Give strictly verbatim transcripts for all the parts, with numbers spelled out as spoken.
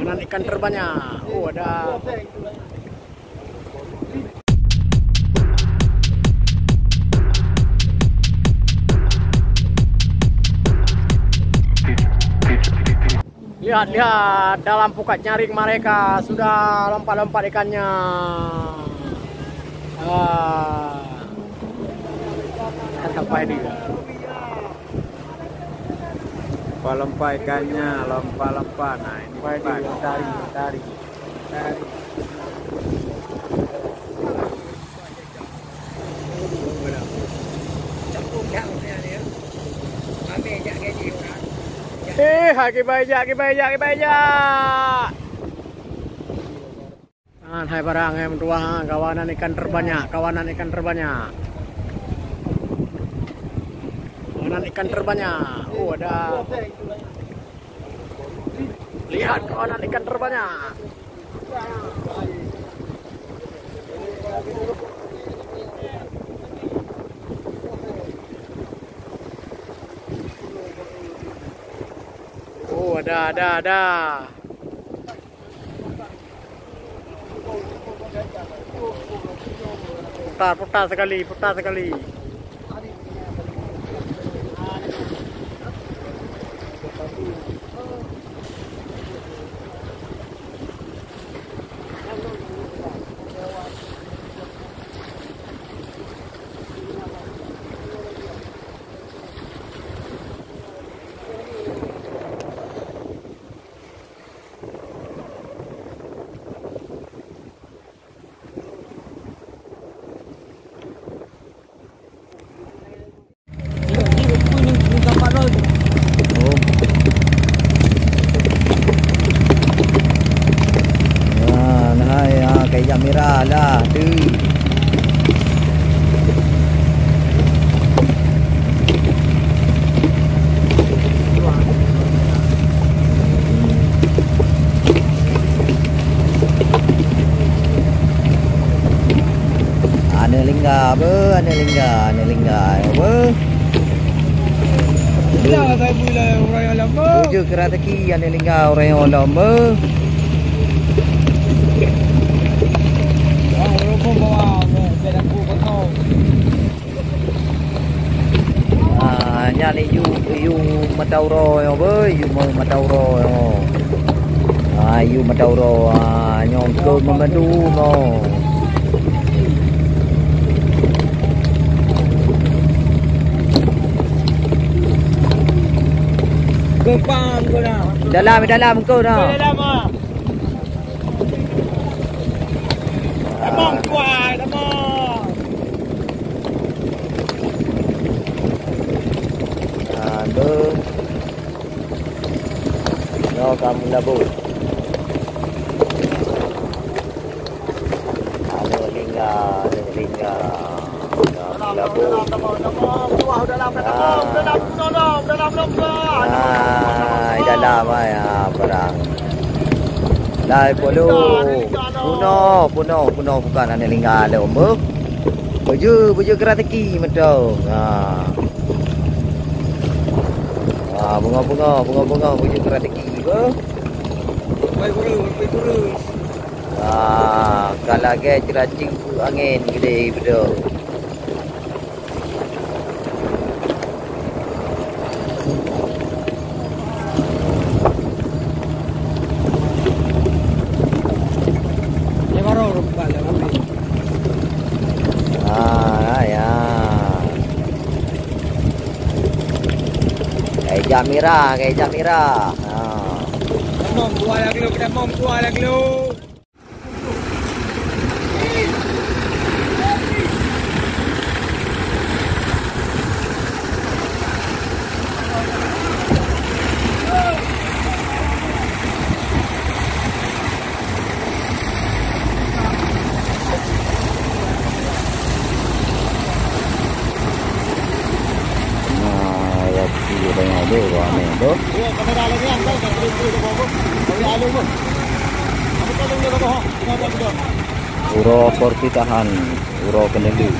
Nan ikan terbanyak. Oh, ada. Lihat-lihat, dalam pukat nyaring mereka sudah lompat-lompat ikannya. Ah. Sampai dia. Lompat-lompat ikannya, lompat-lompat. Nah, ini sampai dia, tarik, tarik. Eh, hai, kibai jak, kibai jak, kibai jak. Ah, hai barang, hai meutuah, ha, kawanan ikan terbanyak, kawanan ikan terbanyak. Kawanan ikan terbanyak. Oh, ada. Lihat kawanan ikan terbanyak. Oh, ada, ada, ada. Putar, putar sekali, putar sekali. Ah, nah, ya, kayak mirah lah tu. Aneuk lingga beuh, aneuk lingga, aneuk lingga beuh. Bila saya bui lah orang yang lama. Tujuh kira teki aneuk lingga orang yang lama. Orang pun bawa, saya dah kuat kosong. Ah, nyan yue, yue mata uroe nyoe beuh, yue mata uroe nyoe. Ah, yue mata uroe, ah, nyoe keu meumadu nyoe. Kepang kau dah. Dalam, dalam kau dah. Kau dalam ah. Tamong tuai, tamong. Aduh. Nyoe kamu labut. Aduh, lingga, aduh, lingga. Dalam, dalam, dalam, dalam, dalam, dalam, dalam, dalam, dalam, dalam. Ah, di dalam, ah, ya, perang. Lai puluh. Punoh, punoh, punoh bukan aneuk lingga lom beuh. Baju, baju kira teki mantong. Ha. Ha, bunga-bunga, bunga-bunga baju kira teki beuh. Pai guru, pai guru. Ah, ka lagèe ceuracing angén geudeh beudôh. Ah, ya. Kayak jamira, kayak jamira. Ah. Tamong dua lagi lu, tamong dua lagi lu. Nah, ya, iya, banyak tu, ramai tu. Uroe Perpitahan, uroe keuneulheueh.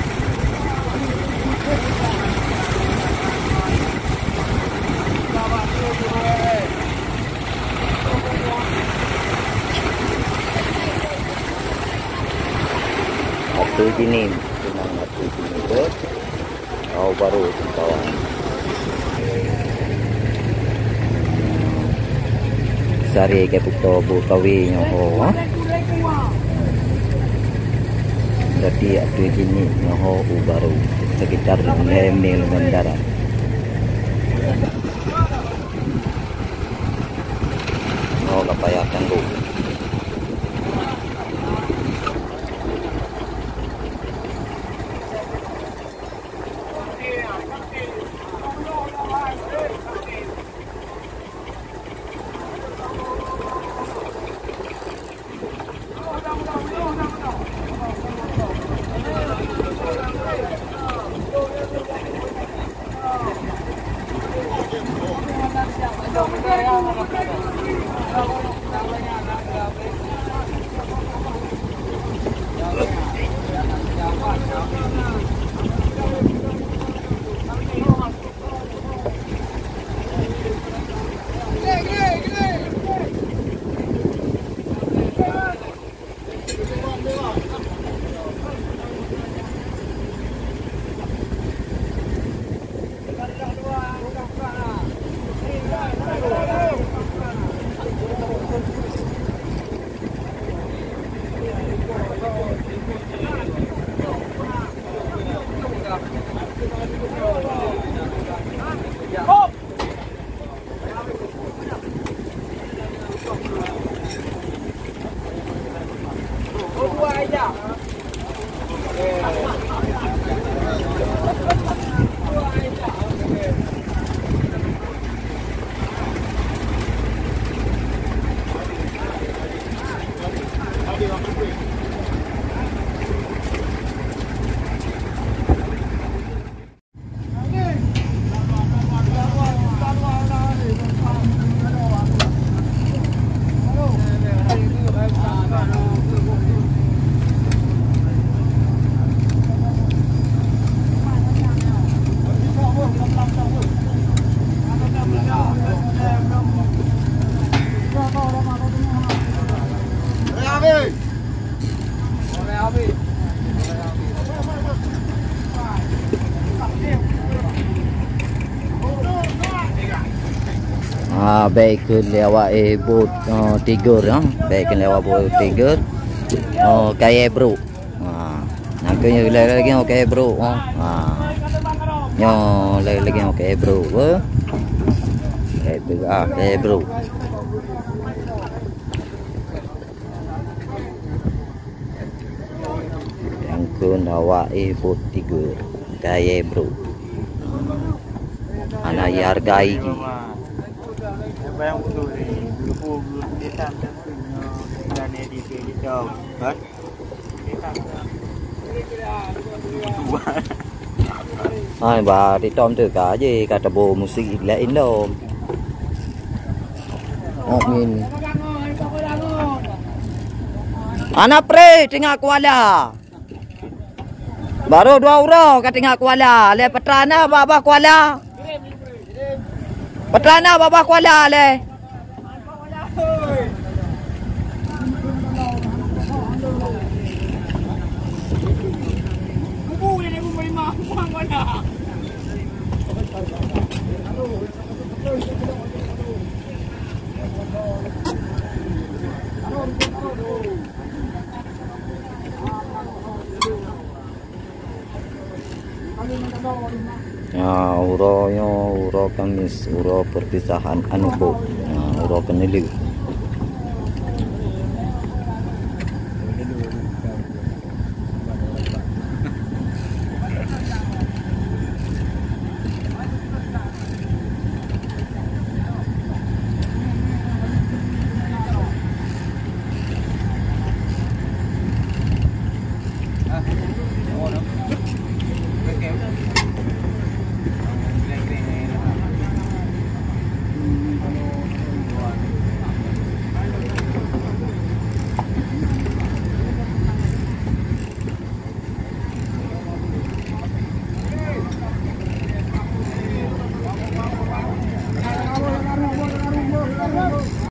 Ateueh jini, tunang ateueh jini ke. Hau barô kawan. Sari ke putôh bu kawi nyoe ho, ha? Jadi ateueh jini nyoe ho u barô. Sekitar lhèe mil ngon darat. Oh, ka payah tanggong. Ah, bèk kheun lé awak, eh, boh, eh, Tiger, ha. Bèk kheun lé awak boh Tiger. Oh, kayèe brôk. Ha. Nyan keuh lé-, lagèe nyoe kayèe brôk, ha. Ha. Nyoe lé-, lagèe nyoe kayèe brôk, eh. Kayèe brôk, ah, kayèe brôk. Nyang kheun awak, eh, boh Tiger, kayèe brôk. Hana jihargai jih. Hai, bah, ditom teuka jih, ka teuboh musik lé indom. Mukmin. Hana preh teungoh kuala. Barô dua uroe ka teungoh kuala, lé peutra na babah kuala. Peutra na babah kuala lé. Ya, uroe nyoe, uroe Kamis, uroe perpisahan aneuk boh. Ya, uroe keuneulheueh.